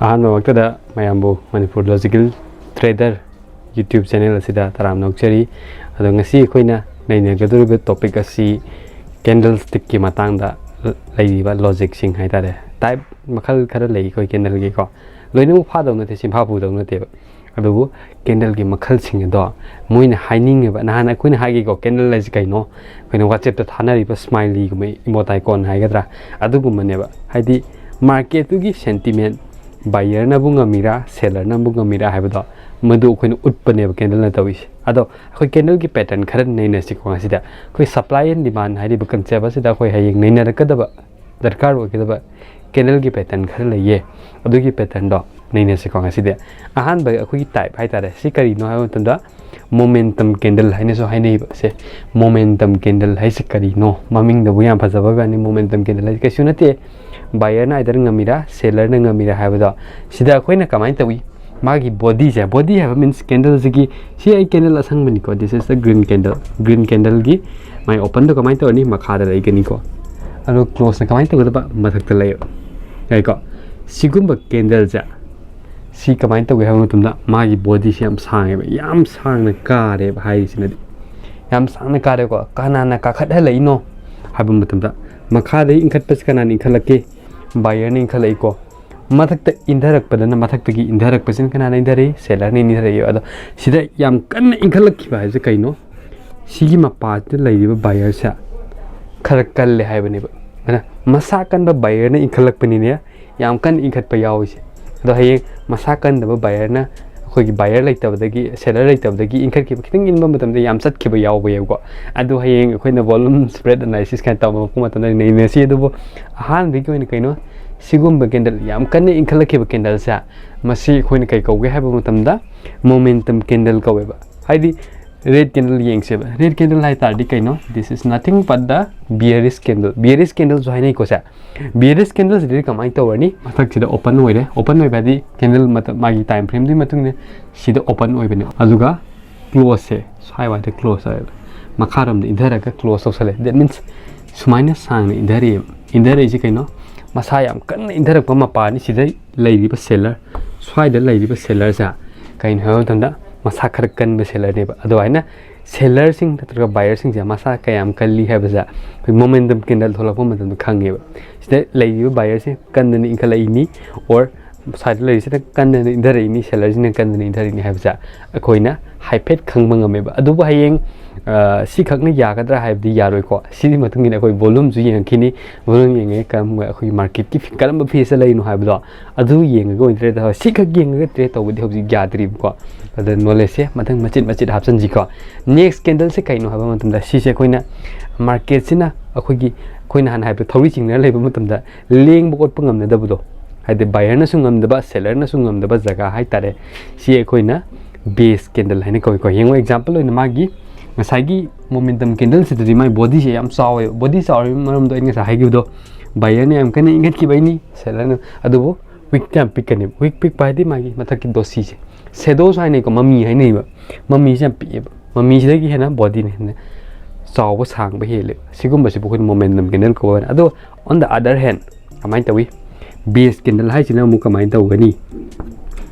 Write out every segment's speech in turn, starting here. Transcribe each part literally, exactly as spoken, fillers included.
ꯑꯍꯥꯟꯕꯃꯛꯇꯗ ꯃꯌꯥꯝꯕꯨ Manipur logical trader YouTube channel ꯑꯁꯤꯗ ꯇꯔꯥꯝꯅ ꯑꯣꯛꯆꯔꯤ꯫ ꯑꯗꯣ ꯉꯁꯤ ꯑꯩꯈꯣꯏꯅ ꯅꯩꯅꯒꯗꯧꯔꯤꯕ ꯇꯣꯄꯤꯛ ꯑꯁꯤ ꯀꯦꯟꯗꯜ ꯁ꯭ꯇꯤꯛꯀꯤ ꯃꯇꯥꯡꯗ ꯂꯩꯔꯤꯕ ꯂꯣꯖꯤꯛꯁꯤꯡ ꯍꯥꯏꯇꯥꯔꯦ꯫ ꯇꯥꯏꯞ ꯃꯈꯜ ꯈꯔ ꯂꯩ ꯑꯩꯈꯣꯏ ꯀꯦꯟꯗꯜꯒꯤꯀꯣ, ꯂꯣꯏꯅꯃꯛ ꯐꯥꯗꯧ ꯅꯠꯇꯦ, ꯆꯤꯟꯐꯥ ꯄꯨꯗꯧ ꯅꯠꯇꯦꯕ꯫ ꯑꯗꯨꯕꯨ ꯀꯦꯟꯗꯜꯒꯤ ꯃꯈꯜꯁꯤꯡ ꯑꯗꯣ ꯃꯣꯏꯅ ꯍꯥꯏꯅꯤꯡꯉꯤꯕ, ꯅꯍꯥꯟ ꯑꯩꯈꯣꯏꯅ ꯍꯥꯏꯒꯦꯀꯣ, ꯀꯦꯟꯗꯜ ꯍꯥꯏꯁꯤ ꯀꯩꯅꯣ, ꯑꯩꯈꯣꯏꯅ ꯋꯥꯆꯦꯞꯇ ꯊꯥꯅꯔꯤꯕ ꯁ꯭ꯃꯥꯏꯂꯤꯒꯨꯝꯕ, ꯏꯃꯣꯇꯥꯏꯀꯣꯟ ꯍꯥꯏꯒꯗ꯭ꯔꯥ, ꯑꯗꯨꯒꯨꯝꯕꯅꯦꯕ꯫ ꯍꯥꯏꯗꯤ ꯃꯥꯔꯀꯦꯠꯇꯨꯒꯤ ꯁꯦꯟꯇꯤꯃꯦꯟ, ꯕꯥꯏꯌꯔꯅꯕꯨ ꯉꯝꯃꯤꯔꯥ ꯁꯦꯂꯔꯅꯕꯨ ꯉꯝꯃꯤꯔꯥ ꯍꯥꯏꯕꯗꯣ, ꯃꯗꯨ ꯑꯩꯈꯣꯏꯅ ꯎꯠꯄꯅꯦꯕ ꯀꯦꯟꯗꯜꯅ ꯇꯧꯔꯤꯁꯦ꯫ ꯑꯗꯣ ꯑꯩꯈꯣꯏ ꯀꯦꯟꯗꯜꯒꯤ ꯄꯦꯇꯔꯟ ꯈꯔ ꯅꯩꯅꯁꯤꯀꯣ ꯉꯁꯤꯗ꯫ ꯑꯩꯈꯣꯏ ꯁꯄ꯭ꯂꯥꯏ ꯑꯦꯟ ꯗꯤꯃꯥꯟ ꯍꯥꯏꯔꯤꯕ ꯀꯟꯁꯦꯞ ꯑꯁꯤꯗ ꯑꯩꯈꯣꯏ ꯍꯌꯦꯡ ꯅꯩꯅꯔꯛꯀꯗꯕ, ꯗꯔꯀꯥꯔ ꯑꯣꯏꯒꯗꯕ ꯀꯦꯟꯗꯜꯒꯤ ꯄꯦꯇꯔꯟ ꯈꯔ ꯂꯩꯌꯦ꯫ ꯑꯗꯨꯒꯤ ꯄꯦꯇꯔꯟꯗꯣ ꯅꯩꯅꯁꯤꯀꯣ ꯉꯁꯤꯗꯤ꯫ ꯑꯍꯥꯟꯕ ꯑꯩꯈꯣꯏꯒꯤ ꯇꯥꯏꯞ ꯍꯥꯏꯇꯥꯔꯦ, ꯁꯤ ꯀꯔꯤꯅꯣ ꯍꯥꯏꯕ ꯃꯇꯝꯗ ꯃꯣꯃꯦꯟꯇꯝ ꯀꯦꯟꯗꯜ ꯍꯥꯏꯅꯁꯨ ꯍꯥꯏꯅꯩꯕ꯫ ꯁꯦ, ꯃꯣꯃꯦꯟꯇꯝ ꯀꯦꯟꯗꯜ ꯍꯥꯏꯁꯤ ꯀꯔꯤꯅꯣ? ꯃꯃꯤꯡꯗꯕꯨ ꯌꯥꯝ ꯐꯖꯕ ꯋꯥꯅꯤ꯫ ꯃꯣꯃꯦꯟꯇꯝ ꯀꯦꯟꯗꯜ ꯍꯥꯏꯁꯤ ꯀꯩꯁꯨ ꯅꯠꯇꯦ, ꯕꯥꯏꯌꯔꯅ ꯑꯥꯏꯗꯔ ꯉꯝꯃꯤꯔꯥ ꯁꯦꯂꯔꯅ ꯉꯝꯃꯤꯔꯥ ꯍꯥꯏꯕꯗꯣ ꯁꯤꯗ ꯑꯩꯈꯣꯏꯅ ꯀꯃꯥꯏꯅ ꯇꯧꯏ? ꯃꯥꯒꯤ ꯕꯣꯗꯤꯁꯦ, ꯕꯣꯗꯤ ꯍꯥꯏꯕ ꯃꯤꯟꯁ ꯀꯦꯟꯗꯜꯁꯤꯒꯤ, ꯁꯤ ꯑꯩ ꯀꯦꯟꯗꯜ ꯑꯁꯪꯕꯅꯤꯀꯣ, this is the green candle, green candleꯒꯤ ꯃꯥꯏ ꯑꯣꯄꯟꯗꯣ ꯀꯃꯥꯏꯅ ꯇꯧꯔꯅꯤ? ꯃꯈꯥꯗ ꯂꯩꯒꯅꯤꯀꯣ꯫ ꯑꯗꯣ ꯀ꯭ꯂꯣꯁꯅ ꯀꯃꯥꯏꯅ ꯇꯧꯒꯗꯕ? ꯃꯊꯛꯇ ꯂꯩꯌꯦꯕ, ꯌꯥꯏꯀꯣ? ꯁꯤꯒꯨꯝꯕ ꯀꯦꯟꯗꯜꯁꯦ ꯁꯤ ꯀꯃꯥꯏꯅ ꯇꯧꯒꯦ ꯍꯥꯏꯕ ꯃꯇꯝꯗ ꯃꯥꯒꯤ ꯕꯣꯗꯤꯁꯦ ꯌꯥꯝ ꯁꯥꯡꯉꯦꯕ, ꯌꯥꯝ ꯁꯥꯡꯅ ꯀꯥꯔꯦꯕ ꯍꯥꯏꯔꯤꯁꯤꯅꯗꯤ꯫ ꯌꯥꯝ ꯁꯥꯡꯅ ꯀꯥꯔꯦꯀꯣ꯫ ꯀꯅꯥꯅ ꯀꯥꯈꯠꯍꯜꯂꯛꯏꯅꯣ ꯍꯥꯏꯕ ꯃꯇꯝꯗ ꯃꯈꯥꯗꯒꯤ ꯏꯟꯈꯠꯄꯁꯤ ꯀꯅꯥꯅ ꯏꯟꯈꯠꯂꯛꯀꯦ? ꯕꯥꯏꯌꯔꯅ ꯏꯟꯈꯠꯂꯛꯏꯀꯣ꯫ ꯃꯊꯛꯇ ꯏꯟꯊꯔꯛꯄꯗꯅ, ꯃꯊꯛꯇꯒꯤ ꯏꯟꯊꯔꯛꯄꯁꯤꯅ ꯀꯅꯥꯅ ꯏꯟꯊꯔꯛꯏ? ꯁꯦꯂꯔꯅ ꯏꯟꯊꯔꯛꯏ꯫ ꯑꯗꯣ ꯁꯤꯗ ꯌꯥꯝ ꯀꯟꯅ ꯏꯟꯈꯠꯂꯛꯈꯤꯕ ꯍꯥꯏꯕꯁꯦ ꯀꯩꯅꯣ? ꯁꯤꯒꯤ ꯃꯄꯥꯁꯤꯗ ꯂꯩꯔꯤꯕ ꯕꯥꯏꯌꯔꯁꯦ ꯈꯔ ꯀꯜꯂꯦ ꯍꯥꯏꯕꯅꯦꯕ꯫ ꯑꯗꯨꯅ ꯃꯁꯥ ꯀꯟꯕ ꯕꯥꯏꯌꯔꯅ ꯏꯟꯈꯠꯂꯛꯄꯅꯤꯅꯦ ꯌꯥꯝ ꯀꯟꯅ ꯏꯟꯈꯠꯄ ꯌꯥꯎꯔꯤꯁꯦ꯫ ꯑꯗꯣ ꯍꯌꯦꯡ ꯃꯁꯥ ꯀꯟꯗꯕ ꯕꯥꯏꯌꯔꯅ, ꯑꯩꯈꯣꯏꯒꯤ ꯕꯥꯏꯌꯔ ꯂꯩꯇꯕꯗꯒꯤ, ꯁꯦꯂꯔ ꯂꯩꯇꯕꯗꯒꯤ ꯏꯟꯈꯠꯈꯤꯕ, ꯈꯤꯇꯪ ꯏꯟꯕ ꯃꯇꯝꯗ ꯌꯥꯝ ꯆꯠꯈꯤꯕ ꯌꯥꯎꯕ ꯌꯥꯎꯕꯀꯣ꯫ ꯑꯗꯣ ꯍꯌꯦꯡ ꯑꯩꯈꯣꯏꯅ volume spread analysis ꯀꯥꯏꯅ ꯇꯧꯔꯛꯄ ꯃꯇꯝꯗ ꯅꯩꯅꯁꯤ꯫ ꯑꯗꯨꯕꯨ ꯑꯍꯥꯟꯕꯒꯤ ꯑꯣꯏꯅ ꯀꯩꯅꯣ, ꯁꯤꯒꯨꯝꯕ ꯀꯦꯟꯗꯜ, ꯌꯥꯝ ꯀꯟꯅ ꯏꯟꯈꯠꯂꯛꯈꯤꯕ ꯀꯦꯟꯗꯜꯁꯦ, ꯃꯁꯤ ꯑꯩꯈꯣꯏꯅ ꯀꯩ ꯀꯧꯒꯦ ꯍꯥꯏꯕ ꯃꯇꯝꯗ momentum candle ꯀꯧꯋꯦꯕ꯫ ꯍꯥꯏꯗꯤ red candle ꯌꯦꯡꯁꯦꯕ꯫ Red candle ꯍꯥꯏ ꯇꯥꯔꯗꯤ ꯀꯩꯅꯣ? This is nothing but the bearish candle, bearish candleꯁꯨ ꯍꯥꯏꯅꯩꯀꯣ say. Bearish candleꯁꯤꯗꯤ ꯀꯃꯥꯏꯅ ꯇꯧꯔꯅꯤ? ꯃꯊꯛꯁꯤꯗ open ꯑꯣꯏꯔꯦ꯫ Open ꯑꯣꯏꯕ ꯍꯥꯏꯗꯤ ꯀꯦꯟꯗꯜ ꯃꯇꯝ, ꯃꯥꯒꯤ time frameꯗꯨꯒꯤ ꯃꯇꯨꯡ ꯏꯟꯅ ꯁꯤꯗ open ꯑꯣꯏꯕꯅꯦ꯫ ꯑꯗꯨꯒ closeꯁꯦ ꯁ꯭ꯋꯥꯏ ꯋꯥꯏꯗ close ꯇꯧꯋꯦꯕ, ꯃꯈꯥꯔꯣꯝꯗ ꯏꯟꯊꯔꯒ close ꯇꯧꯁꯜꯂꯦ꯫ That means ꯁꯨꯃꯥꯏꯅ ꯁꯥꯡꯅ ꯏꯟꯊꯔꯛꯑꯦꯕ꯫ ꯏꯟꯊꯔꯛꯏꯁꯦ ꯀꯩꯅꯣ? ꯃꯁꯥ ꯌꯥꯝ ꯀꯟꯅ ꯏꯟꯊꯔꯛꯄ ꯃꯄꯥꯅꯤ꯫ ꯁꯤꯗ ꯂꯩꯔꯤꯕ ꯁꯦꯂꯔ, ꯁ꯭ꯋꯥꯏꯗ ꯂꯩꯔꯤꯕ ꯁꯦꯂꯔꯁꯦ ꯀꯩꯅꯣ ꯍꯥꯏꯕ ꯃꯇꯝꯗ ꯃꯁꯥ ꯈꯔ ꯀꯟꯕ ꯁꯦꯂꯔꯅꯦꯕ꯫ ꯑꯗꯨꯃꯥꯏꯅ ꯁꯦꯂꯔꯁꯤꯡ ꯅꯠꯇ꯭ꯔꯒ ꯕꯥꯏꯌꯔꯁꯤꯡꯁꯦ ꯃꯁꯥ ꯀꯌꯥꯝ ꯀꯜꯂꯤ ꯍꯥꯏꯕꯁꯦ ꯑꯩꯈꯣꯏ ꯃꯣꯃꯦꯟꯇꯝ ꯀꯦꯟꯗꯜ ꯊꯣꯛꯂꯛꯄ ꯃꯇꯝꯗ ꯈꯪꯉꯦꯕ꯫ ꯁꯤꯗ ꯂꯩꯔꯤꯕ ꯕꯥꯏꯌꯔꯁꯦ ꯀꯟꯗꯅ ꯏꯟꯈꯠꯂꯛꯏꯅꯤ, ꯑꯣꯔ ꯁꯥꯏꯗ ꯂꯩꯔꯤꯁꯤꯅ ꯀꯟꯗꯅ ꯏꯟꯊꯔꯛꯏꯅꯤ, ꯁꯦꯂꯔꯁꯤꯅ ꯀꯟꯗꯅ ꯏꯟꯊꯔꯛꯏꯅꯤ ꯍꯥꯏꯕꯁꯦ ꯑꯩꯈꯣꯏꯅ ꯍꯥꯏꯐꯦꯠ ꯈꯪꯕ ꯉꯝꯃꯦꯕ꯫ ꯑꯗꯨꯕꯨ ꯍꯌꯦꯡ ꯑ, ꯁꯤꯈꯛꯅ ꯌꯥꯒꯗ꯭ꯔꯥ ꯍꯥꯏꯕꯗꯤ ꯌꯥꯔꯣꯏꯀꯣ꯫ ꯁꯤꯒꯤ ꯃꯇꯨꯡ ꯏꯟꯅ ꯑꯩꯈꯣꯏ ꯚꯣꯂꯨꯝꯁꯨ ꯌꯦꯡꯉꯛꯈꯤꯅꯤ꯫ ꯚꯣꯂꯨꯝ ꯌꯦꯡꯉꯒ ꯀꯔꯝꯕ ꯑꯩꯈꯣꯏꯒꯤ ꯃꯥꯔꯀꯦꯠꯀꯤ ꯐꯤ-, ꯀꯔꯝꯕ ꯐꯦꯁꯇ ꯂꯩꯔꯤꯅꯣ ꯍꯥꯏꯕꯗꯣ ꯑꯗꯨ ꯌꯦꯡꯉꯒ ꯑꯣꯏꯅ ꯇ꯭ꯔꯦꯠ ꯇꯧ-, ꯁꯤꯈꯛ ꯌꯦꯡꯉꯒ ꯇ꯭ꯔꯦꯠ ꯇꯧꯕꯗꯤ ꯍꯧꯖꯤꯛ ꯌꯥꯗ꯭ꯔꯤꯕꯀꯣ꯫ ꯑꯗ ꯅꯣꯂꯦꯖꯁꯦ ꯃꯊꯪ ꯃꯆꯤꯠ ꯃꯆꯤꯠ ꯍꯥꯞꯆꯤꯟꯁꯤꯀꯣ꯫ ꯅꯦꯛꯁ ꯀꯦꯟꯗꯜꯁꯦ ꯀꯩꯅꯣ ꯍꯥꯏꯕ ꯃꯇꯝꯗ ꯁꯤꯁꯦ ꯑꯩꯈꯣꯏꯅ ꯃꯥꯔꯀꯦꯠꯁꯤꯅ ꯑꯩꯈꯣꯏꯒꯤ, ꯑꯩꯈꯣꯏꯅ ꯍꯥꯟꯅ ꯍꯥꯏꯕꯗꯣ ꯊꯧꯔꯤ ꯆꯤꯡꯅꯔ ꯂꯩꯕ ꯃꯇꯝꯗ ꯂꯦꯡꯕ ꯑꯣꯠꯄ ꯉꯝꯅꯗꯕꯗꯣ, ꯍꯥꯏꯗꯤ ꯕꯥꯏꯌꯔꯅꯁꯨ ꯉꯝꯗꯕ, ꯁꯦꯂꯔꯅꯁꯨ ꯉꯝꯗꯕ ꯖꯒꯥ ꯍꯥꯏꯇꯥꯔꯦ꯫ ꯁꯤ ꯑꯩꯈꯣꯏꯅ ꯕꯦꯁ ꯀꯦꯟꯗꯜ ꯍꯥꯏꯅ ꯀꯧꯏꯀꯣ꯫ ꯌꯦꯡꯉꯣ, ꯑꯦꯛꯖꯥꯝꯄꯜ ꯑꯣꯏꯅ ꯃꯥꯒꯤ ꯉꯁꯥꯏꯒꯤ ꯃꯣꯃꯦꯟꯇꯝ ꯀꯦꯟꯗꯜꯁꯤꯗꯗꯤ ꯃꯥꯏ ꯕꯣꯗꯤꯁꯦ ꯌꯥꯝ ꯆꯥꯎꯋꯦꯕ꯫ ꯕꯣꯗꯤ ꯆꯥꯎꯔꯤꯕ ꯃꯔꯝꯗꯣ ꯑꯩꯅ ꯉꯁꯥꯏ ꯍꯥꯏꯈꯤꯕꯗꯣ, ꯕꯥꯏꯌꯔꯅ ꯌꯥꯝ ꯀꯟꯅ ꯏꯟꯈꯠꯈꯤꯕꯩꯅꯤ, ꯁꯦꯂꯔꯅ꯫ ꯑꯗꯨꯕꯨ ꯋꯤꯛꯇꯤ ꯌꯥꯝ ꯄꯤꯛꯀꯅꯦꯕ꯫ ꯋꯤꯛ ꯄꯤꯛꯄ ꯍꯥꯏꯗꯤ ꯃꯥꯒꯤ ꯃꯊꯛꯀꯤ ꯗꯣꯁꯤꯁꯦ, ꯁꯦꯗꯣꯁꯨ ꯍꯥꯏꯅꯩꯀꯣ, ꯃꯃꯤ ꯍꯥꯏꯅꯩꯕ꯫ ꯃꯃꯤꯁꯦ ꯌꯥꯝ ꯄꯤꯛꯑꯦꯕ꯫ ꯃꯃꯤꯁꯤꯗꯒꯤ ꯍꯦꯟꯅ ꯕꯣꯗꯤꯅ ꯍꯦꯟꯅ ꯆꯥꯎꯕ, ꯁꯥꯡꯕ ꯍꯦꯜꯂꯦꯕ꯫ ꯁꯤꯒꯨꯝꯕꯁꯤꯕꯨ ꯑꯩꯈꯣꯏꯅ ꯃꯣꯃꯦꯟꯇꯝ ꯀꯦꯟꯗꯜ ꯀꯧꯕ꯫ ꯑꯗꯣ on the other hand, ꯀꯃꯥꯏꯅ ꯇꯧꯏ? ꯕꯦꯁ ꯀꯦꯟꯗꯜ ꯍꯥꯏꯁꯤꯅ ꯑꯃꯨꯛ ꯀꯃꯥꯏꯅ ꯇꯧꯒꯅꯤ?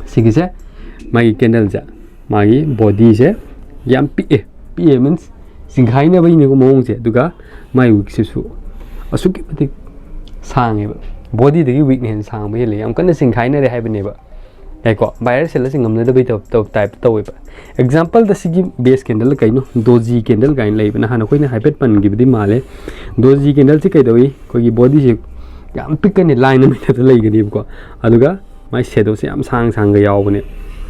ꯁꯤꯒꯤꯁꯦ ꯃꯥꯒꯤ ꯀꯦꯟꯗꯜꯁꯦ, ꯃꯥꯒꯤ ꯕꯣꯗꯤꯁꯦ ꯌꯥꯝ ꯄꯤꯛꯑꯦ꯫ ꯄꯤꯛꯑꯦ ꯃꯤꯟꯁ ꯆꯤꯡꯈꯥꯏꯅꯕꯒꯤꯅꯦꯀꯣ ꯃꯑꯣꯡꯁꯦ꯫ ꯑꯗꯨꯒ ꯃꯥꯒꯤ ꯋꯤꯛꯁꯤꯁꯨ ꯑꯁꯨꯛꯀꯤ ꯃꯇꯤꯛ ꯁꯥꯡꯉꯦꯕ꯫ ꯕꯣꯗꯤꯗꯒꯤ ꯋꯤꯛꯅ ꯍꯦꯟꯅ ꯁꯥꯡꯕ ꯍꯦꯜꯂꯦ, ꯌꯥꯝ ꯀꯟꯅ ꯆꯤꯡꯈꯥꯏꯅꯔꯦ ꯍꯥꯏꯕꯅꯦꯕ꯫ ꯌꯥꯏꯀꯣ? ꯕꯥꯏꯌꯔ ꯁꯦꯂꯔꯁꯦ ꯉꯝꯅꯗꯕꯩ ꯇꯧ-, ꯇꯧ-, ꯇꯥꯏꯞꯇ ꯇꯧꯋꯦꯕ꯫ ꯑꯦꯛꯖꯥꯝꯄꯜꯗ ꯁꯤꯒꯤ ꯕꯦꯁ ꯀꯦꯟꯗꯜ ꯀꯩꯅꯣ, ꯗꯣꯖꯤ ꯀꯦꯟꯗꯜ ꯀꯥꯏꯅ ꯂꯩꯕ, ꯅꯍꯥꯟ ꯑꯩꯈꯣꯏꯅ ꯍꯥꯏꯐꯦꯠ ꯄꯟꯈꯤꯕꯗꯤ ꯃꯥꯜꯂꯦ꯫ ꯗꯣꯖꯤ ꯀꯦꯟꯗꯜꯁꯤ ꯀꯩꯗꯧꯏ? ꯑꯩꯈꯣꯏꯒꯤ ꯕꯣꯗꯤꯁꯦ ꯌꯥꯝ ꯄꯤꯛꯀꯅꯤ, ꯂꯥꯏꯟ ꯑꯃ ꯃꯊꯛꯇ ꯂꯩꯒꯅꯦꯕꯀꯣ꯫ ꯑꯗꯨꯒ ꯃꯥꯏ ꯁꯦꯗꯣꯁꯦ ꯌꯥꯝ ꯁꯥꯡ ꯁꯥꯡꯒ ꯌꯥꯎꯕꯅꯦ꯫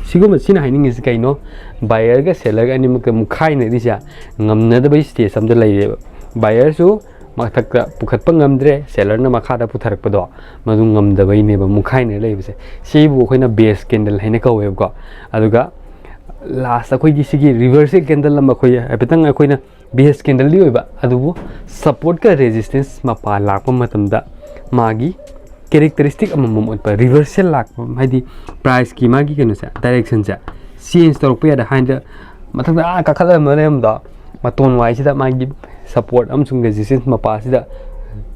ꯁꯤꯒꯨꯝꯕ, ꯁꯤꯅ ꯍꯥꯏꯅꯤꯡꯉꯤꯁꯤ ꯀꯩꯅꯣ? ꯕꯥꯏꯌꯔꯒ ꯁꯦꯂꯔꯒ ꯑꯅꯤꯃꯛꯀ ꯃꯨꯛꯈꯥꯏꯅꯔꯤꯁꯦ ꯉꯝꯅꯗꯕꯒꯤ ꯁ꯭ꯇꯦꯖ ꯑꯝꯗ ꯂꯩꯔꯦꯕ꯫ ꯕꯥꯏꯌꯔꯁꯨ ꯃꯊꯛꯇ ꯄꯨꯈꯠꯄ ꯉꯝꯗ꯭ꯔꯦ, ꯁꯦꯂꯔꯅ ꯃꯈꯥꯗ ꯄꯨꯊꯔꯛꯄꯗꯣ, ꯃꯗꯨ ꯉꯝꯗꯕꯩꯅꯦꯕ ꯃꯨꯛꯈꯥꯏꯅ ꯂꯩꯕꯁꯦ꯫ ꯁꯤꯕꯨ ꯑꯩꯈꯣꯏꯅ ꯕꯦꯁ ꯀꯦꯟꯗꯜ ꯍꯥꯏꯅ ꯀꯧꯋꯦꯕꯀꯣ꯫ ꯑꯗꯨꯒ ꯂꯥꯁ ꯑꯩꯈꯣꯏꯒꯤ ꯁꯤꯒꯤ ꯔꯤꯚꯔꯁꯦꯜ ꯀꯦꯟꯗꯜ ꯑꯃ ꯑꯩꯈꯣꯏ ꯍꯥꯏꯐꯦꯠꯇꯪ ꯑꯩꯈꯣꯏꯅ ꯕꯦꯁ ꯀꯦꯟꯗꯜꯗꯤ ꯑꯣꯏꯕ, ꯑꯗꯨꯕꯨ ꯁꯞꯄꯣꯔꯠꯀ ꯔꯦꯖꯤꯁꯇꯦꯟꯁ ꯃꯄꯥ ꯂꯥꯛꯄ ꯃꯇꯝꯗ ꯃꯥꯒꯤ ꯀꯦꯔꯦꯛꯇꯔꯤꯁꯇꯤꯛ ꯑꯃꯃꯝ ꯎꯠꯄ, ꯔꯤꯚꯔꯁꯦꯜ ꯂꯥꯛꯄ, ꯍꯥꯏꯗꯤ ꯄ꯭ꯔꯥꯏꯁꯀꯤ ꯃꯥꯒꯤ ꯀꯩꯅꯣꯁꯦ, ꯗꯥꯏꯔꯦꯛꯁꯟꯁꯦ ꯆꯦꯟꯖ ꯇꯧꯔꯛꯄ ꯌꯥꯗꯦ꯫ ꯍꯥꯏꯅ ꯃꯊꯛꯇ ꯑꯥ ꯀꯥꯈꯠꯂꯒ ꯂꯩꯔꯝꯕꯗꯣ, ꯃꯇꯣꯟ ꯋꯥꯏꯁꯤꯗ ꯃꯥꯒꯤ ꯁꯞꯄꯣꯔꯠ ꯑꯃꯁꯨꯡ ꯔꯦꯖꯤꯁꯇꯦꯟꯁ ꯃꯄꯥꯁꯤꯗ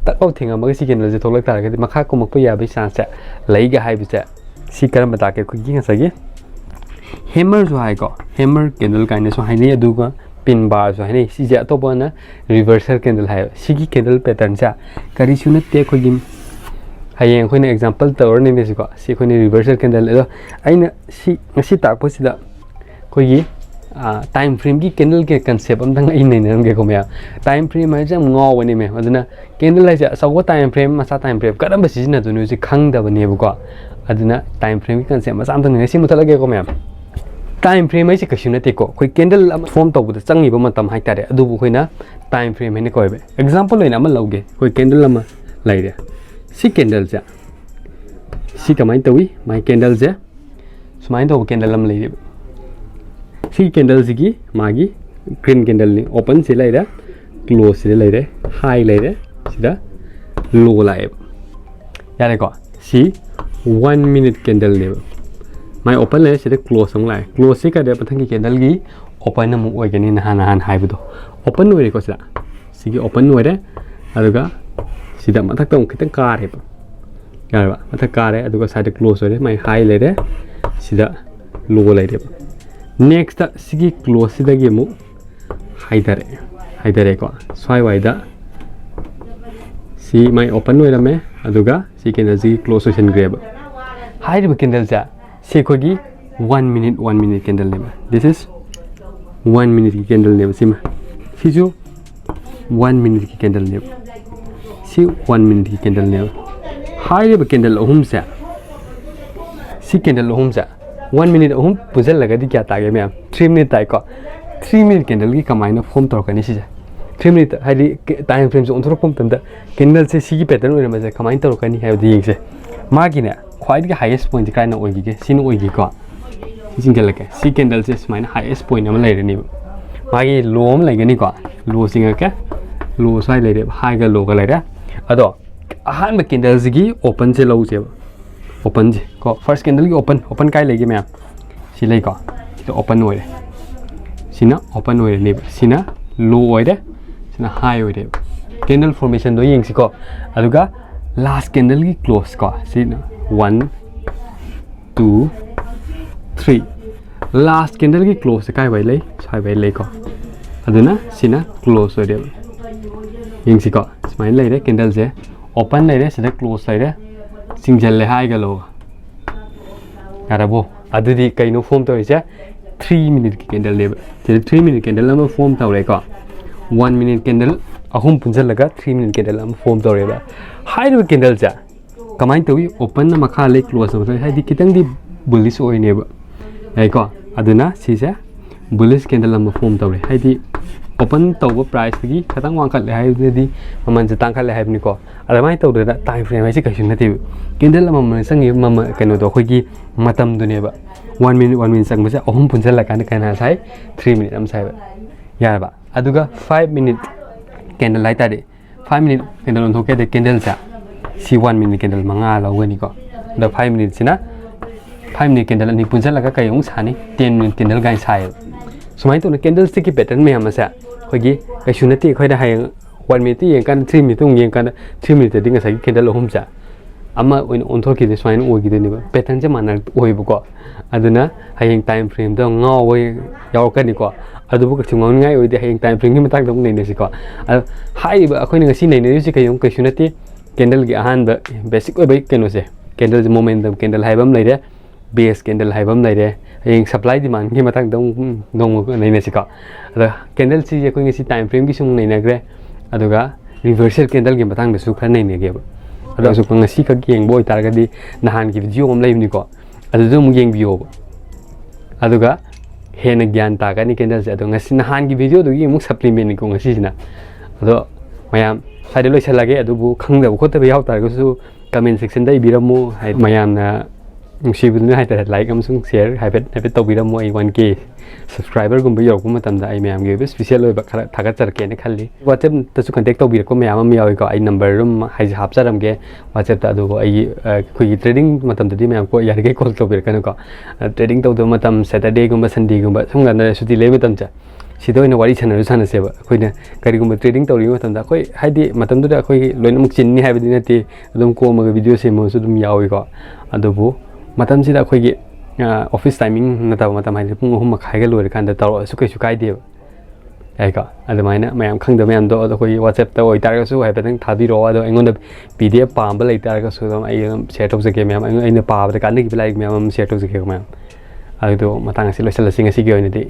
ꯇꯛ ꯂꯥꯎ ꯊꯦꯡꯉꯝꯃꯒ ꯁꯤ candleꯁꯦ ꯊꯣꯛꯂꯛ ꯇꯥꯔꯒꯗꯤ ꯃꯈꯥ ꯀꯨꯝꯃꯛꯄ ꯌꯥꯕꯒꯤ chanceꯁꯦ ꯂꯩꯒ ꯍꯥꯏꯕꯁꯦ ꯁꯤ ꯀꯔꯝꯕ ꯇꯥꯛꯀꯦ? ꯑꯩꯈꯣꯏꯒꯤ ꯉꯁꯥꯏꯒꯤ hammerꯁꯨ ꯍꯥꯏꯀꯣ, hammer candle ꯀꯥꯏꯅꯁꯨ ꯍꯥꯏꯅꯩ, ꯑꯗꯨꯒ pin barꯁꯨ ꯍꯥꯏꯅꯩ꯫ ꯁꯤꯁꯦ ꯑꯇꯣꯞꯄꯅ reversal candle ꯍꯥꯏꯌꯦꯕ꯫ ꯁꯤꯒꯤ candle patternꯁꯦ ꯀꯔꯤꯁꯨ ꯅꯠꯇꯦ, ꯑꯩꯈꯣꯏꯒꯤ ꯍꯌꯦꯡ ꯑꯩꯈꯣꯏꯅ example ꯇꯧꯔꯅꯤꯅꯦ ꯁꯤꯀꯣ꯫ ꯁꯤ ꯑꯩꯈꯣꯏꯅ reversal candle, ꯑꯗꯣ ꯑꯩꯅ ꯁꯤ ꯉꯁꯤ ꯇꯥꯛꯄꯁꯤꯗ ꯑꯩꯈꯣꯏꯒꯤ time frameꯒꯤ candleꯒꯤ concept ꯑꯝꯇꯪ ꯑꯩ ꯅꯩꯅꯔꯝꯒꯦꯀꯣ ꯃꯌꯥꯝ꯫ Time frame ꯍꯥꯏꯁꯦ ꯌꯥꯝ ꯉꯥꯎꯕꯅꯦ ꯃꯌꯥꯝ꯫ ꯑꯗꯨꯅ candle ꯍꯥꯏꯁꯦ ꯑꯆꯧꯕ time frame, ꯃꯆꯥ time frame ꯀꯔꯝꯕ ꯁꯤꯖꯤꯟꯅꯗꯣꯏꯅꯣ ꯁꯤ ꯈꯪꯗꯕꯅꯦꯕꯀꯣ꯫ ꯑꯗꯨꯅ time frameꯒꯤ concept ꯃꯆꯥ ꯑꯝꯇꯪ ꯅꯩꯅꯔꯦ꯫ ꯁꯤ ꯃꯨꯊꯠꯂꯒꯦꯀꯣ ꯃꯌꯥꯝ꯫ Time frame ꯍꯥꯏꯁꯦ ꯀꯩꯁꯨ ꯅꯠꯇꯦꯀꯣ, ꯑꯩꯈꯣꯏ candle ꯑꯃ form ꯇꯧꯕꯗ ꯆꯪꯉꯤꯕ ꯃꯇꯝ ꯍꯥꯏꯇꯥꯔꯦ, ꯑꯗꯨꯕꯨ ꯑꯩꯈꯣꯏꯅ time frame ꯍꯥꯏꯅ ꯀꯧꯋꯦꯕ꯫ Example ꯑꯣꯏꯅ ꯑꯃ ꯂꯧꯒꯦ, ꯑꯩꯈꯣꯏ candle ꯑꯃ ꯂꯩꯔꯦ꯫ ꯁꯤ candleꯁꯦ ꯁꯤ ꯀꯃꯥꯏꯅ ꯇꯧꯏ? My candleꯁꯦ ꯁꯨꯃꯥꯏꯅ ꯇꯧꯕ candle ꯑꯃ ꯂꯩꯔꯦꯕ꯫ ꯁꯤꯒꯤ candleꯁꯤꯒꯤ ꯃꯥꯒꯤ green candleꯅꯤ, openꯁꯤ ꯂꯩꯔꯦ, closeꯁꯤꯗ ꯂꯩꯔꯦ, high ꯂꯩꯔꯦ, ꯁꯤꯗ low ꯂꯥꯛꯑꯦꯕ꯫ ꯌꯥꯔꯦꯀꯣ? ꯁꯤ one minute candleꯅꯦꯕ꯫ My open ꯂꯩꯔꯦ, ꯁꯤꯗ close ꯑꯃꯨꯛ ꯂꯥꯛꯑꯦ꯫ Closeꯁꯤ ꯀꯩꯗꯧꯔꯦ? ꯃꯊꯪꯒꯤ candleꯒꯤ open ꯑꯃꯨꯛ ꯑꯣꯏꯒꯅꯤ, ꯅꯍꯥꯟ ꯅꯍꯥꯟ ꯍꯥꯏꯕꯗꯣ꯫ Open ꯑꯣꯏꯔꯦꯀꯣ ꯁꯤꯗ꯫ ꯁꯤꯒꯤ open ꯑꯣꯏꯔꯦ꯫ ꯑꯗꯨꯒ ꯁꯤꯗ ꯃꯊꯛꯇ ꯑꯃꯨꯛ ꯈꯤꯇꯪ ꯀꯥꯔꯦꯕ꯫ ꯌꯥꯔꯕ? ꯃꯊꯛ ꯀꯥꯔꯦ, ꯑꯗꯨꯒ ꯁ꯭ꯋꯥꯏꯗ close ꯑꯣꯏꯔꯦ, my high ꯂꯩꯔꯦ, ꯁꯤꯗ low ꯂꯩꯔꯦꯕ꯫ Nextꯇ ꯁꯤꯒꯤ closeꯁꯤꯗꯒꯤ ꯑꯃꯨꯛ ꯍꯥꯏꯊꯔꯛꯑꯦ, ꯍꯥꯏꯊꯔꯛꯑꯦꯀꯣ꯫ ꯁ꯭ꯋꯥꯏ ꯋꯥꯏꯗ ꯁꯤ my open ꯑꯣꯏꯔꯝꯃꯦ, ꯑꯗꯨꯒ ꯁꯤ candleꯁꯤꯒꯤ close ꯑꯣꯏꯁꯤꯟꯈ꯭ꯔꯦꯕ꯫ ꯍꯥꯏꯔꯤꯕ candleꯁꯦ ꯁꯤ ꯑꯩꯈꯣꯏꯒꯤ one minute, one minute candleꯅꯦꯕ꯫ This is one minuteꯀꯤ candleꯅꯦꯕ ꯁꯤꯃ꯫ ꯁꯤꯁꯨ one minuteꯀꯤ candleꯅꯦꯕ꯫ ꯁꯤ one minuteꯀꯤ candleꯅꯦꯕ꯫ ꯍꯥꯏꯔꯤꯕ candle ꯑꯍꯨꯝꯁꯦ, ꯁꯤ candle ꯑꯍꯨꯝꯁꯦ, one minute ꯑꯍꯨꯝ ꯄꯨꯟꯁꯤꯜꯂꯒꯗꯤ ꯀꯌꯥ ꯇꯥꯒꯦ ꯃꯌꯥꯝ? Three minute ꯇꯥꯏꯀꯣ꯫ Three minute candleꯒꯤ ꯀꯃꯥꯏꯅ form ꯇꯧꯔꯛꯀꯅꯤ ꯁꯤꯁꯦ? Three minute ꯍꯥꯏꯗꯤ time frameꯁꯦ ꯑꯣꯟꯊꯣꯔꯛꯄ ꯃꯇꯝꯗ candleꯁꯦ ꯁꯤꯒꯤ pattern ꯑꯣꯏꯔꯝꯕꯁꯦ ꯀꯃꯥꯏꯅ ꯇꯧꯔꯛꯀꯅꯤ ꯍꯥꯏꯕꯗꯨ ꯌꯦꯡꯁꯦ꯫ ꯃꯥꯒꯤꯅꯦ ꯈ꯭ꯋꯥꯏꯗꯒꯤ highest pointꯁꯦ ꯀꯥꯏꯅ ꯑꯣꯏꯈꯤꯒꯦ? ꯁꯤꯅ ꯑꯣꯏꯈꯤꯀꯣ꯫ ꯁꯤ ꯆꯤꯡꯁꯤꯜꯂꯛꯀꯦ꯫ ꯁꯤ candleꯁꯦ ꯁꯨꯃꯥꯏꯅ highest point ꯑꯃ ꯂꯩꯔꯅꯤꯕ꯫ ꯃꯥꯒꯤ low ꯑꯃ ꯂꯩꯒꯅꯤꯀꯣ꯫ Low ꯆꯤꯡꯉꯛꯀꯦ꯫ Low ꯁ꯭ꯋꯥꯏ ꯂꯩꯔꯦꯕ꯫ Highꯒ lowꯒ ꯂꯩꯔꯦ꯫ ꯑꯗꯣ ꯑꯍꯥꯟꯕ candleꯁꯤꯒꯤ openꯁꯦ ꯂꯧꯁꯦꯕ꯫ Openꯁꯦ ꯀꯣ, first candleꯒꯤ open, open ꯀꯥꯏ ꯂꯩꯒꯦ ꯃꯌꯥꯝ? ꯁꯤ ꯂꯩꯀꯣ꯫ ꯁꯤꯗ open ꯑꯣꯏꯔꯦ꯫ ꯁꯤꯅ open ꯑꯣꯏꯔꯅꯦꯕ꯫ ꯁꯤꯅ low ꯑꯣꯏꯔꯦ꯫ ꯁꯤꯅ high ꯑꯣꯏꯔꯦꯕ꯫ Candle formationꯗꯣ ꯌꯦꯡꯁꯤꯀꯣ꯫ ꯑꯗꯨꯒ last candleꯒꯤ close ꯀꯣ, ꯁꯤꯅ one, two, three, last candleꯒꯤ closeꯁꯦ ꯀꯥꯏꯋꯥꯏ ꯂꯩ? ꯁ꯭ꯋꯥꯏꯋꯥꯏ ꯂꯩꯀꯣ꯫ ꯑꯗꯨꯅ ꯁꯤꯅ close ꯑꯣꯏꯔꯦꯕ꯫ ꯌꯦꯡꯁꯤꯀꯣ, ꯁꯨꯃꯥꯏꯅ ꯂꯩꯔꯦ, candleꯁꯦ open ꯂꯩꯔꯦ, ꯁꯤꯗ close ꯂꯩꯔꯦ, ꯆꯤꯡꯁꯤꯜꯂꯦ ꯍꯥꯏꯒ ꯂꯧ꯫ ꯌꯥꯔꯕꯣ? ꯑꯗꯨꯗꯤ ꯀꯩꯅꯣ form ꯇꯧꯔꯤꯁꯦ? Three minuteꯀꯤ candleꯅꯦꯕ꯫ ꯁꯤꯗ three minute candle ꯑꯃ form ꯇꯧꯔꯦꯀꯣ꯫ One minute candle ꯑꯍꯨꯝ ꯄꯨꯟꯁꯤꯜꯂꯒ three minute candle ꯑꯃ form ꯇꯧꯔꯦꯕ꯫ ꯍꯥꯏꯔꯤꯕ candleꯁꯦ ꯀꯃꯥꯏꯅ ꯇꯧꯏ? Openꯅ ꯃꯈꯥ ꯂꯩ, closeꯅ ꯃꯊꯛ, ꯍꯥꯏꯗꯤ ꯈꯤꯇꯪꯗꯤ bullish ꯑꯣꯏꯅꯦꯕ, ꯌꯥꯏꯀꯣ? ꯑꯗꯨꯅ ꯁꯤꯁꯦ bullish candle ꯑꯃ form ꯇꯧꯔꯦ, ꯍꯥꯏꯗꯤ open ꯇꯧꯕ priceꯇꯒꯤ ꯈꯤꯇꯪ ꯋꯥꯡꯈꯠꯂꯦ ꯍꯥꯏꯕꯗꯨꯗꯤ ꯃꯃꯜꯁꯦ ꯇꯥꯡꯈꯠꯂꯦ ꯍꯥꯏꯕꯅꯤꯀꯣ꯫ ꯑꯗꯨꯃꯥꯏꯅ ꯇꯧꯗꯅ time frame ꯍꯥꯏꯁꯦ ꯀꯩꯁꯨ ꯅꯠꯇꯦꯕ꯫ Candle ꯑꯃꯃꯝꯅ ꯆꯪꯉꯤꯕ ꯃꯃꯜ, ꯀꯩꯅꯣꯗꯣ, ꯑꯩꯈꯣꯏꯒꯤ ꯃꯇꯝꯗꯨꯅꯦꯕ꯫ One minute, one minute ꯆꯪꯕꯁꯦ ꯑꯍꯨꯝ ꯄꯨꯟꯁꯤꯜꯂꯀꯥꯟꯗ ꯀꯩꯅꯣ ꯁꯥꯏ? Three minute ꯑꯃ ꯁꯥꯏꯕ꯫ ꯌꯥꯔꯕ? ꯑꯗꯨꯒ five minute candle ꯍꯥꯏꯇꯥꯔꯦ, five minute candle ꯑꯣꯟꯊꯣꯛꯀꯦ ꯍꯥꯏꯗꯤ candleꯁꯦ ꯁꯤ one minute candle ꯃꯉꯥ ꯂꯧꯒꯅꯤꯀꯣ꯫ ꯑꯗꯣ five minuteꯁꯤꯅ, five minute candle ꯑꯅꯤ ꯄꯨꯟꯁꯤꯜꯂꯒ ꯀꯩ ꯑꯃꯨꯛ ꯁꯥꯅꯤ? Ten minute candle ꯀꯥꯏꯅ ꯁꯥꯏꯌꯦꯕ꯫ ꯁꯨꯃꯥꯏꯅ ꯇꯧꯅ candlestickꯀꯤ pattern ꯃꯌꯥꯝ ꯑꯁꯦ ꯑꯩꯈꯣꯏꯒꯤ ꯀꯩꯁꯨ ꯅꯠꯇꯦ꯫ ꯑꯩꯈꯣꯏꯅ ꯍꯌꯦꯡ one minuteꯇ ꯌꯦꯡꯀꯥꯟꯗ, three minuteꯇ ꯑꯃꯨꯛ ꯌꯦꯡꯀꯥꯟꯗ, three minuteꯇꯗꯤ ꯉꯁꯥꯏꯒꯤ candle ꯑꯍꯨꯝꯁꯦ ꯑꯃ ꯑꯣꯏꯅ ꯑꯣꯟꯊꯣꯛꯈꯤꯗꯣꯏꯅꯤ, ꯁꯨꯃꯥꯏꯅ ꯑꯣꯏꯈꯤꯗꯣꯏꯅꯦꯕ꯫ Patternꯁꯦ ꯃꯥꯟꯅ ꯑꯣꯏꯕꯀꯣ꯫ ꯑꯗꯨꯅ ꯍꯌꯦꯡ time frameꯗ ꯉꯥꯎꯕ ꯌꯥꯎꯔꯛꯀꯅꯤꯀꯣ꯫ ꯑꯗꯨꯕꯨ ꯀꯩꯁꯨ ꯉꯥꯎꯅꯤꯡꯉꯥꯏ ꯑꯣꯏꯗꯦ꯫ ꯍꯌꯦꯡ time frameꯒꯤ ꯃꯇꯥꯡꯗ ꯑꯃꯨꯛ ꯅꯩꯅꯁꯤꯀꯣ꯫ ꯑꯗꯣ ꯍꯥꯏꯔꯤꯕ ꯑꯩꯈꯣꯏꯅ ꯉꯁꯤ ꯅꯩꯅꯔꯤꯁꯤ ꯀꯩꯅꯣ, ꯀꯩꯁꯨ ꯅꯠꯇꯦ꯫ Candleꯒꯤ ꯑꯍꯥꯟꯕ basic ꯑꯣꯏꯕ ꯀꯩꯅꯣꯁꯦ, candleꯁꯦ momentum candle ꯍꯥꯏꯕ ꯑꯃ ꯂꯩꯔꯦ, bearish candle ꯍꯥꯏꯕ ꯑꯃ ꯂꯩꯔꯦ꯫ ꯍꯌꯦꯡ supply demandꯒꯤ ꯃꯇꯥꯡꯗ ꯑꯃꯨꯛ ꯅꯣꯡꯃ ꯅꯩꯅꯁꯤꯀꯣ꯫ ꯑꯗꯣ candleꯁꯤꯁꯦ ꯑꯩꯈꯣꯏ ꯉꯁꯤ time frameꯒꯤꯁꯨ ꯑꯃꯨꯛ ꯅꯩꯅꯈ꯭ꯔꯦ, ꯑꯗꯨꯒ reversal candleꯒꯤ ꯃꯇꯥꯡꯗꯁꯨ ꯈꯔ ꯅꯩꯅꯒꯦꯕ꯫ ꯑꯗꯣ ꯑꯁꯨꯛ ꯉꯁꯤꯈꯛ ꯌꯦꯡꯕ ꯑꯣꯏꯇꯥꯔꯒꯗꯤ ꯅꯍꯥꯟꯒꯤ video ꯑꯃ ꯂꯩꯕꯅꯤꯀꯣ, ꯑꯗꯨꯗ ꯑꯃꯨꯛ ꯌꯦꯡꯕꯤꯌꯣꯕ꯫ ꯑꯗꯨꯒ ꯍꯦꯟꯅ ꯒ꯭ꯌꯥꯟ ꯇꯥꯒꯅꯤ candleꯁꯦ꯫ ꯑꯗꯣ ꯉꯁꯤ ꯅꯍꯥꯟꯒꯤ videoꯗꯨꯒꯤ ꯑꯃꯨꯛ supplementꯅꯤꯀꯣ ꯉꯁꯤꯁꯤꯅ꯫ ꯑꯗꯣ ꯃꯌꯥꯝ ꯁ꯭ꯋꯥꯏꯗ ꯂꯣꯏꯁꯤꯜꯂꯒꯦ꯫ ꯑꯗꯨꯕꯨ ꯈꯪꯗꯕ ꯈꯣꯠꯇꯕ ꯌꯥꯎ ꯇꯥꯔꯒꯁꯨ comment sectionꯗ ꯏꯕꯤꯔꯝꯃꯨ꯫ ꯍꯥꯏꯗꯤ ꯃꯌꯥꯝꯅ ꯅꯨꯡꯁꯤꯕꯗꯨꯅ ꯍꯥꯏꯇꯥꯔꯦ, like ꯑꯃꯁꯨꯡ share ꯍꯥꯏꯐꯦꯠ ꯍꯥꯏꯐꯦꯠ ꯇꯧꯕꯤꯔꯝꯃꯨ꯫ ꯑꯩ one K subscriberꯒꯨꯝꯕ ꯌꯧꯔꯛꯄ ꯃꯇꯝꯗ ꯑꯩ ꯃꯌꯥꯝꯒꯤ ꯑꯣꯏꯕ special ꯑꯣꯏꯕ ꯈꯔ ꯊꯥꯒꯠꯆꯔꯛꯀꯦꯅ ꯈꯜꯂꯤ꯫ WhatsAppꯇꯁꯨ contact ꯇꯧꯕꯤꯔꯛꯄ ꯃꯌꯥꯝ ꯑꯃ ꯌꯥꯎꯏꯀꯣ꯫ ꯑꯩ number ꯑꯗꯨꯝ ꯍꯥꯏꯁꯦ ꯍꯥꯞꯆꯔꯝꯒꯦ WhatsAppꯇ꯫ ꯑꯗꯨꯕꯨ ꯑꯩꯒꯤ, ꯑ, ꯑꯩꯈꯣꯏꯒꯤ trading ꯃꯇꯝꯗꯗꯤ ꯃꯌꯥꯝ ꯀꯣ ꯌꯥꯔꯤꯈꯩ call ꯇꯧꯕꯤꯔꯛꯀꯅꯨꯀꯣ꯫ ꯑ, trading ꯇꯧꯗꯕ ꯃꯇꯝ, Saturdayꯒꯨꯝꯕ, Sundayꯒꯨꯝꯕ, ꯁꯨꯝ ꯀꯥꯟꯗ ꯁꯨꯇꯤ ꯂꯩꯕ ꯃꯇꯝꯁꯦ, ꯁꯤꯗ ꯑꯣꯏꯅ ꯋꯥꯔꯤ ꯁꯥꯟꯅꯔꯁꯨ ꯁꯥꯟꯅꯁꯦꯕ꯫ ꯑꯩꯈꯣꯏꯅ ꯀꯔꯤꯒꯨꯝꯕ ꯇ꯭ꯔꯦꯗꯤꯡ ꯇꯧꯔꯤꯉꯩ ꯃꯇꯝꯗ, ꯑꯩꯈꯣꯏ ꯍꯥꯏꯗꯤ ꯃꯇꯝꯗꯨꯗ ꯑꯩꯈꯣꯏꯒꯤ ꯂꯣꯏꯅꯃꯛ ꯆꯤꯟꯅꯤ ꯍꯥꯏꯕꯗꯤ ꯅꯠꯇꯦ, ꯑꯗꯨꯝ ꯀꯣꯝꯃꯒ ꯚꯤꯗꯤꯑꯣ ꯁꯦꯝꯕꯁꯨ ꯑꯗꯨꯝ ꯌꯥꯎꯏꯀꯣ꯫ ꯑꯗꯨꯕꯨ ꯃꯇꯝꯁꯤꯗ ꯑꯩꯈꯣꯏꯒꯤ ꯑꯣꯐꯤꯁ ꯇꯥꯏꯃꯤꯡ ꯅꯠꯇꯕ ꯃꯇꯝ, ꯍꯥꯏꯗꯤ ꯄꯨꯡ ꯑꯍꯨꯝ ꯃꯈꯥꯏꯒ ꯂꯣꯏꯔꯀꯥꯟꯗ ꯇꯧꯔꯛꯑꯁꯨ ꯀꯩꯁꯨ ꯀꯥꯏꯗꯦꯕ꯫ ꯌꯥꯏꯀꯣ? ꯑꯗꯨꯃꯥꯏꯅ ꯃꯌꯥꯝ ꯈꯪꯗꯕ ꯃꯌꯥꯝꯗꯣ ꯑꯗꯣ ꯑꯩꯈꯣꯏꯒꯤ WhatsApp-ꯇ ꯑꯣꯏꯇꯥꯔꯒꯁꯨ ꯍꯥꯏꯐꯦꯠꯇꯪ ꯊꯥꯕꯤꯔꯛꯑꯣ꯫ ꯑꯗꯣ ꯑꯩꯉꯣꯟꯗ PDF ꯄꯥꯝꯕ ꯂꯩꯇꯥꯔꯒꯁꯨ ꯑꯗꯨꯝ ꯑꯩ ꯑꯗꯨꯝ ꯁꯤꯌꯔ ꯇꯧꯖꯒꯦ ꯃꯌꯥꯝ꯫ ꯑꯩꯅ ꯄꯥꯕꯗ ꯀꯥꯟꯅꯈꯤꯕ ꯂꯥꯏꯔꯤꯛ ꯃꯌꯥꯝ ꯑꯃ ꯁꯤꯌꯔ ꯇꯧꯖꯒꯦꯀꯣ ꯃꯌꯥꯝ꯫ ꯑꯗꯨ ꯃꯇꯥꯡ ꯑꯁꯤ ꯂꯣꯏꯁꯤꯜꯂꯁꯤ ꯉꯁꯤꯒꯤ ꯑꯣꯏꯅꯗꯤ꯫